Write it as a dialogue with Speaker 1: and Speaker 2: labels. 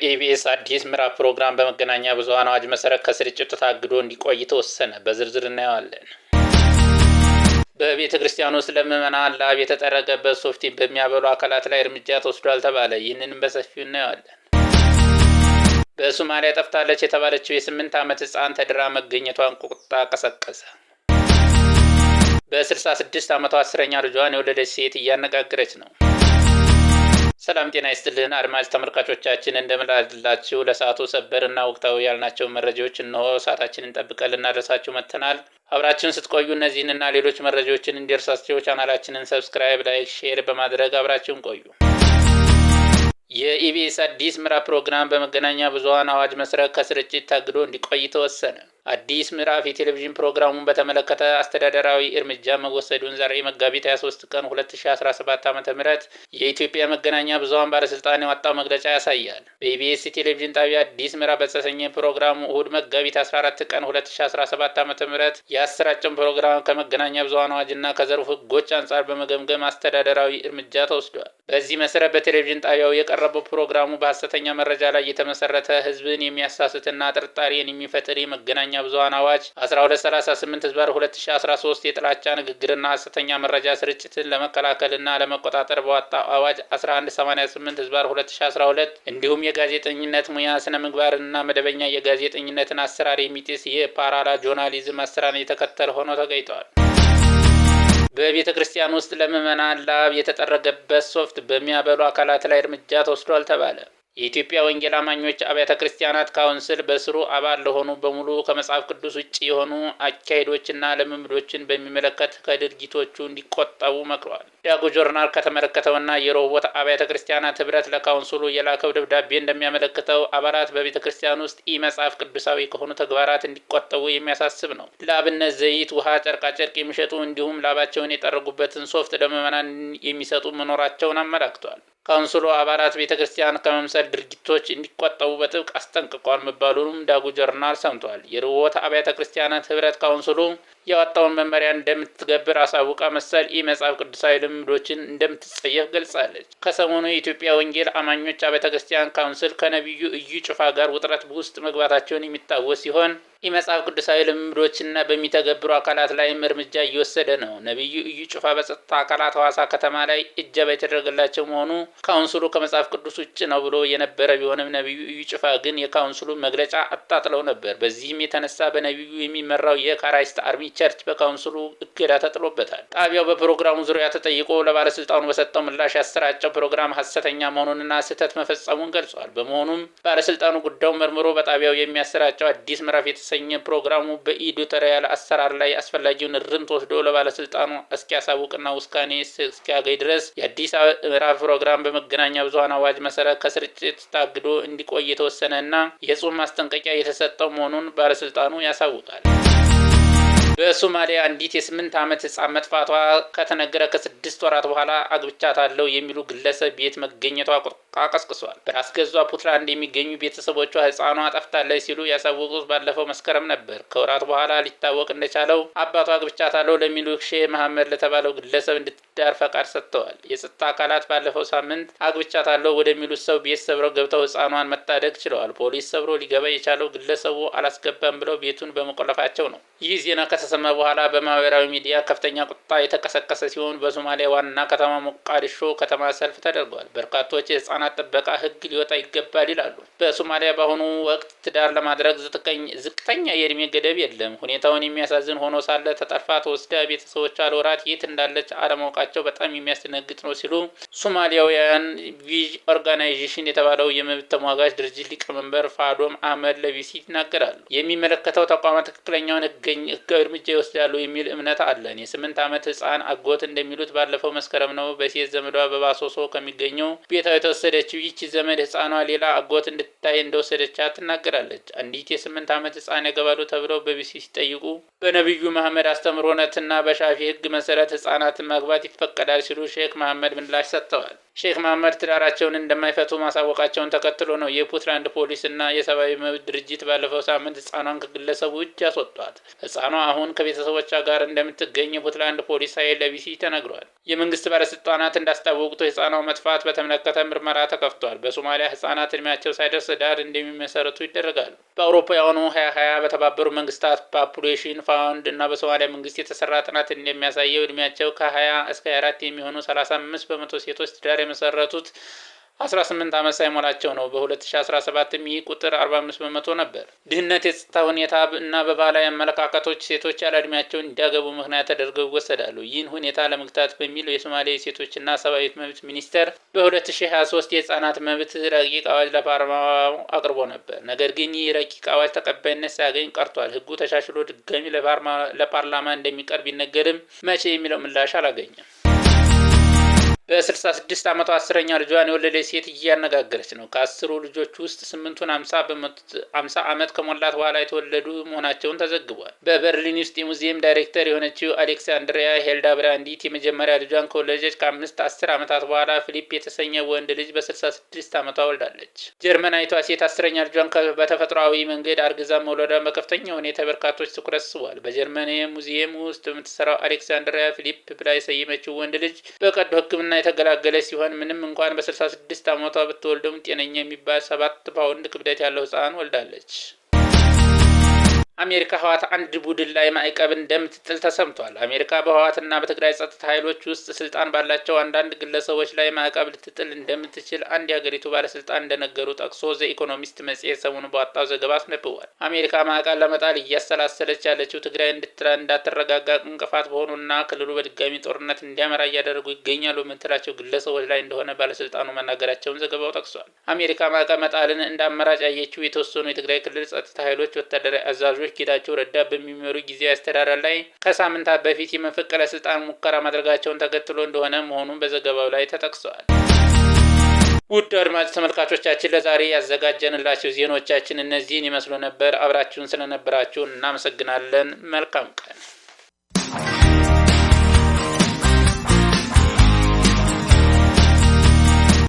Speaker 1: የኢቢኤስ አዲስ ምዕራፍ ፕሮግራም በመገናኛ ብዙኃን አዋጅ መሰረት ከስርጭቱ ታግዶ እንዲቆይ ተወሰነ። በዝርዝር እናየዋለን። በቤተ ክርስቲያን ውስጥ ለምዕመናን ላብ የተጠረገበት ሶፍት በሚያበሉ አካላት ላይ እርምጃ ተወስዷል ተባለ። ይህንንም በሰፊው እናየዋለን። በሶማሊያ ጠፍታለች የተባለችው የ8 ዓመት ሕፃን ተድራ መገኘቷን ቁጣ ቀሰቀሰ። በ66 ዓመቷ 10ኛ ልጇን የወለደች ሴት እያነጋገረች ነው። ሰላም ጤና ይስጥልን አድማጭ ተመልካቾቻችን፣ እንደምን አላችሁ? ለሰዓቱ ሰበር እና ወቅታዊ ያልናቸው መረጃዎች እነሆ ሰዓታችንን ጠብቀን ልናደርሳችሁ መጥተናል። አብራችሁን ስትቆዩ እነዚህንና ሌሎች መረጃዎችን እንዲደርሳችሁ ቻናላችንን subscribe፣ like፣ share በማድረግ አብራችሁን ቆዩ። የኢቢኤስ አዲስ ምዕራፍ ፕሮግራም በመገናኛ ብዙኃን አዋጅ መሰረት ከስርጭት ታግዶ እንዲቆይ ተወሰነ። አዲስ ምዕራፍ የቴሌቪዥን ፕሮግራሙን በተመለከተ አስተዳደራዊ እርምጃ መወሰዱን ዛሬ መጋቢት 23 ቀን 2017 ዓ.ም የኢትዮጵያ መገናኛ ብዙኃን ባለስልጣን ያወጣው መግለጫ ያሳያል። በኢቢኤስ ቴሌቪዥን ጣቢያ አዲስ ምዕራፍ በተሰኘ ፕሮግራሙ እሁድ መጋቢት 14 ቀን 2017 ዓ.ም ያሰራጨውን ፕሮግራም ከመገናኛ ብዙኃን አዋጅና ከዘርፉ ሕጎች አንጻር በመገምገም አስተዳደራዊ እርምጃ ተወስዷል። በዚህ መሰረት በቴሌቪዥን ጣቢያው የቀረበው ፕሮግራሙ በሐሰተኛ መረጃ ላይ የተመሰረተ፣ ሕዝብን የሚያሳስትና ጥርጣሬን የሚፈጥር፣ የመገናኛ ብዙኃን አዋጅ 1238/2013፣ የጥላቻ ንግግርና ሐሰተኛ መረጃ ስርጭትን ለመከላከልና ለመቆጣጠር በወጣው አዋጅ 1188/2012 እንዲሁም የጋዜጠኝነት ሙያ ስነ ምግባርንና መደበኛ የጋዜጠኝነትን አሰራር የሚጥስ የ para-journalism አሰራርን የተከተለ ሆኖ ተገኝቷል። በቤተ ክርስቲያን ውስጥ ለምዕመናን ላብ የተጠረገበት ሶፍት በሚያበሉ አካላት ላይ እርምጃ ተወስዷል ተባለ። የኢትዮጵያ ወንጌል አማኞች አብያተ ክርስቲያናት ካውንስል በስሩ አባል ለሆኑ በሙሉ ከመጽሐፍ ቅዱስ ውጭ የሆኑ አካሄዶችና ልምምዶችን በሚመለከት ከድርጊቶቹ እንዲቆጠቡ መክሯል። ዳጉ ጆርናል ከተመለከተውና የሮሆቦት አብያተ ክርስቲያናት ህብረት ለካውንስሉ የላከው ደብዳቤ እንደሚያመለክተው አባላት በቤተ ክርስቲያን ውስጥ ኢ መጽሐፍ ቅዱሳዊ ከሆኑ ተግባራት እንዲቆጠቡ የሚያሳስብ ነው። ለአብነት ዘይት፣ ውሃ፣ ጨርቃጨርቅ የሚሸጡ እንዲሁም ላባቸውን የጠረጉበትን ሶፍት ለምዕመናን የሚሰጡ መኖራቸውን አመላክቷል። ካውንስሉ አባላት ቤተ ክርስቲያን ከመምሰል ድርጊቶች እንዲቆጠቡ በጥብቅ አስጠንቅቋል መባሉንም ዳጉ ጆርናል ሰምቷል። የርሆቦት አብያተ ክርስቲያናት ህብረት ካውንስሉ ያወጣውን መመሪያ እንደምትተገብር አሳውቃ መሰል ኢ መጽሐፍ ቅዱሳዊ ልምምዶችን እንደምትጸየፍ ገልጻለች። ከሰሞኑ የኢትዮጵያ ወንጌል አማኞች አብያተ ክርስቲያን ካውንስል ከነቢዩ እዩ ጩፋ ጋር ውጥረት ውስጥ መግባታቸውን የሚታወስ ሲሆን የመጽሐፍ ቅዱሳዊ ልምምዶችና በሚተገብሩ አካላት ላይም እርምጃ እየወሰደ ነው። ነቢዩ እዩ ጩፋ በጸጥታ አካላት ሐዋሳ ከተማ ላይ እጀባ የተደረገላቸው መሆኑ ካውንስሉ ከመጽሐፍ ቅዱስ ውጭ ነው ብሎ የነበረ ቢሆንም ነቢዩ እዩ ጩፋ ግን የካውንስሉ መግለጫ አጣጥለው ነበር። በዚህም የተነሳ በነቢዩ የሚመራው የ Christ Army Church በካውንስሉ እገዳ ተጥሎበታል። ጣቢያው በፕሮግራሙ ዙሪያ ተጠይቆ ለባለስልጣኑ በሰጠው ምላሽ ያሰራጨው ፕሮግራም ሀሰተኛ መሆኑንና ስህተት መፈጸሙን ገልጿል። በመሆኑም ባለስልጣኑ ጉዳዩን መርምሮ በጣቢያው የሚያሰራጨው አዲስ ምዕራፍ የተሰኘ ፕሮግራሙ በ editorial አሰራር ላይ አስፈላጊውን እርምት ወስዶ ለባለስልጣኑ እስኪያሳውቅና ውሳኔ እስኪያገኝ ድረስ የአዲስ ምዕራፍ ፕሮግራም በመገናኛ ብዙኃን አዋጅ መሰረት ከስርጭት ታግዶ እንዲቆይ የተወሰነና የጽሁፍ ማስጠንቀቂያ የተሰጠው መሆኑን ባለስልጣኑ ያሳውቃል። በሶማሊያ አንዲት የ8 ዓመት ህጻን መጥፋቷ ከተነገረ ከ6 ወራት በኋላ አግብቻታለሁ የሚሉ ግለሰብ ቤት መገኘቷ ቁጣ ቀስቅሷል። በራስ ገዟ ፑንትላንድ የሚገኙ ቤተሰቦቿ ህጻኗ ጠፍታለች ሲሉ ያሳወቁት ባለፈው መስከረም ነበር። ከወራት በኋላ ሊታወቅ እንደቻለው አባቷ አግብቻታለሁ ለሚሉ ሼህ መሐመድ ለተባለው ግለሰብ እንድትዳር ፈቃድ ሰጥተዋል። የጸጥታ አካላት ባለፈው ሳምንት አግብቻታለሁ ወደሚሉት ሰው ቤት ሰብረው ገብተው ህጻኗን መታደግ ችለዋል። ፖሊስ ሰብሮ ሊገባ የቻለው ግለሰቡ አላስገባም ብለው ቤቱን በመቆለፋቸው ነው። ይህ ዜና ከተሰማ በኋላ በማህበራዊ ሚዲያ ከፍተኛ ቁጣ የተቀሰቀሰ ሲሆን በሶማሊያ ዋና ከተማ ሞቃዲሾ ከተማ ሰልፍ ተደርጓል። በርካቶች የህጻናት ጥበቃ ህግ ሊወጣ ይገባል ይላሉ። በሶማሊያ በአሁኑ ወቅት ትዳር ለማድረግ ዝቅተኛ የእድሜ ገደብ የለም። ሁኔታውን የሚያሳዝን ሆኖ ሳለ ተጠልፋ ተወስዳ ቤተሰቦቿ ለወራት የት እንዳለች አለማወቃቸው በጣም የሚያስደነግጥ ነው ሲሉ ሶማሊያውያን Vision Organization የተባለው የመብት ተሟጋች ድርጅት ሊቀመንበር ፋዶም አህመድ ለቢቢሲ ይናገራሉ። የሚመለከተው ተቋማት ትክክለኛውን ህጋዊ እርምጃ ይወስዳሉ የሚል እምነት አለን። የ8 ዓመት ህፃን አጎት እንደሚሉት ባለፈው መስከረም ነው በሴት ዘመዷ በባሶሶ ከሚገኘው ቤቷ የተወሰደችው። ይቺ ዘመድ ህፃኗ ሌላ አጎት እንድታይ እንደወሰደቻት ትናገራለች። አንዲት የ8 ዓመት ህፃን ያገባሉ ተብለው በቢቢሲ ሲጠይቁ በነቢዩ መሐመድ አስተምህሮትና በሻፊ ህግ መሰረት ህጻናትን ማግባት ይፈቀዳል ሲሉ ሼክ መሐመድ ምላሽ ሰጥተዋል። ሼክ መሐመድ ትዳራቸውን እንደማይፈቱ ማሳወቃቸውን ተከትሎ ነው የፑንትላንድ ፖሊስ እና የሰብአዊ መብት ድርጅት ባለፈው ሳምንት ህጻኗን ከግለሰቡ እጅ ያስወጧት። ህጻኗ አሁን ከቤተሰቦቿ ጋር እንደምትገኝ የፑንትላንድ ፖሊስ ኃይል ለቢቢሲ ተነግሯል። የመንግስት ባለስልጣናት እንዳስታወቁት የህጻኗ መጥፋት በተመለከተ ምርመራ ምርመራ ተከፍቷል። በሶማሊያ ህጻናት እድሜያቸው ሳይደርስ ትዳር እንደሚመሰርቱ ይደረጋሉ። በአውሮፓውያኑ 2020 በተባበሩት መንግስታት Population Fund እና በሶማሊያ መንግስት የተሰራ ጥናት እንደሚያሳየው እድሜያቸው ከ20 እስከ 24 የሚሆኑ 35% ሴቶች ትዳር የመሰረቱት 18 ዓመት ሳይሞላቸው ነው። በ2017 ይህ ቁጥር 45% ነበር። ድህነት፣ የጸጥታ ሁኔታ እና በባህላዊ አመለካከቶች ሴቶች ያለ እድሜያቸው እንዲያገቡ ምክንያት ተደርገው ይወሰዳሉ። ይህን ሁኔታ ለመግታት በሚል የሶማሊያ የሴቶችና ሰብአዊ መብት ሚኒስቴር በ2023 የህጻናት መብት ረቂቅ አዋጅ ለፓርላማው አቅርቦ ነበር። ነገር ግን ይህ ረቂቅ አዋጅ ተቀባይነት ሳያገኝ ቀርቷል። ህጉ ተሻሽሎ ድጋሚ ለፓርላማ እንደሚቀርብ ቢነገርም መቼ የሚለው ምላሽ አላገኘም። በ66 ዓመቷ 10ኛ ልጇን የወለደች ሴት እያነጋገረች ነው። ከ10ሩ ልጆች ውስጥ ስምንቱን 50 ዓመት ከሞላት በኋላ የተወለዱ መሆናቸውን ተዘግቧል። በበርሊን ውስጥ የሙዚየም ዳይሬክተር የሆነችው አሌክሳንድሪያ ሄልዳ ብራንዲት የመጀመሪያ ልጇን ከወለደች ከ5 10 ዓመታት በኋላ ፊሊፕ የተሰኘ ወንድ ልጅ በ66 ዓመቷ ወልዳለች። ጀርመናዊቷ ሴት 10ኛ ልጇን በተፈጥሯዊ መንገድ አርግዛ መውለዷን በከፍተኛ ሁኔታ በርካቶች ትኩረት ስቧል። በጀርመን ሙዚየም ውስጥ የምትሰራው አሌክሳንድሪያ ፊሊፕ ብላ የሰየመችው ወንድ ልጅ በቀዶ ሕክምና የተገላገለች ሲሆን ምንም እንኳን በ66 ዓመቷ ብትወልደውም ጤነኛ የሚባል 7 ፓውንድ ክብደት ያለው ሕፃን ወልዳለች። አሜሪካ ህወሓት አንድ ቡድን ላይ ማዕቀብ እንደምትጥል ተሰምቷል። አሜሪካ በህወሓትና በትግራይ ጸጥታ ኃይሎች ውስጥ ስልጣን ባላቸው አንዳንድ ግለሰቦች ላይ ማዕቀብ ልትጥል እንደምትችል አንድ የሀገሪቱ ባለስልጣን እንደነገሩ ጠቅሶ ዘ ኢኮኖሚስት መጽሔት ሰሞኑን ባወጣው ዘገባ አስነብቧል። አሜሪካ ማዕቀብ ለመጣል እያሰላሰለች ያለችው ትግራይ እንዳትረጋጋ እንቅፋት በሆኑና ክልሉ በድጋሚ ጦርነት እንዲያመራ እያደረጉ ይገኛሉ በምትላቸው ግለሰቦች ላይ እንደሆነ ባለስልጣኑ መናገራቸውን ዘገባው ጠቅሷል። አሜሪካ ማዕቀብ መጣልን እንደ አማራጭ ያየችው የተወሰኑ የትግራይ ክልል ጸጥታ ኃይሎች ወታደራዊ አዛዦች ጌታቸው ረዳ በሚመሩ ጊዜያዊ አስተዳደር ላይ ከሳምንታት በፊት የመፈንቅለ ስልጣን ሙከራ ማድረጋቸውን ተከትሎ እንደሆነ መሆኑን በዘገባው ላይ ተጠቅሷል። ውድ አድማጭ ተመልካቾቻችን፣ ለዛሬ ያዘጋጀንላችሁ ዜናዎቻችን እነዚህን ይመስሉ ነበር። አብራችሁን ስለነበራችሁ እናመሰግናለን። መልካም ቀን።